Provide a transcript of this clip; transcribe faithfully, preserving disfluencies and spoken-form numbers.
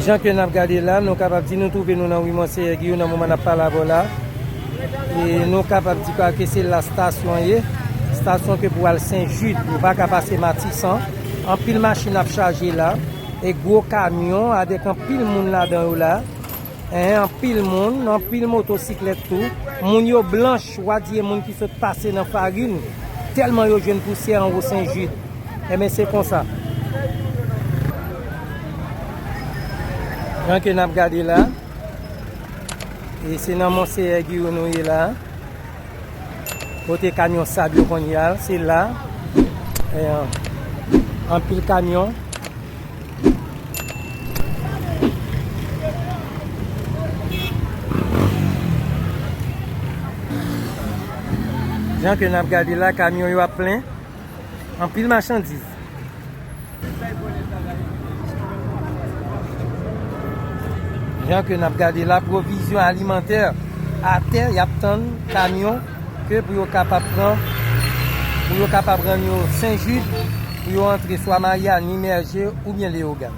Jan ke n ap gade la, nou kapab di nou twouve nou nan ri Monseyè Giyou nan moman n ap pale avè w la. E nou kapab di ke se la stasyon an ye. Stasyon ke pou al Sen Jid, ou pa ka pase Matisan. Anpil machin ap chaje la. E gwo kamyon avèk anpil moun ladan yo la. En, anpil moun, anpil motosiklèt tou. Moun yo blanch, w a di e moun ki sot pase nan farin. Tèlman yo jwenn pousyè anwo Sen Jid. Enben, se konsa. Jan ke n ap gade la, e se nan Monseyè Giyou nou ye la. Kote kamyon sab yo konn ye a, se la. E, anpil kamyon. Jan ke n ap gade la, kamyon yo ap plen. Anpil machandiz. Jan ke n ap gade la, pwovizyon alimantè atè, y ap tann kamyon ke pou yo kapab pran, pou yo kapab rann yo Sen Jid, pou yo antre swa Mayani, Mèje oubyen Leyogàn.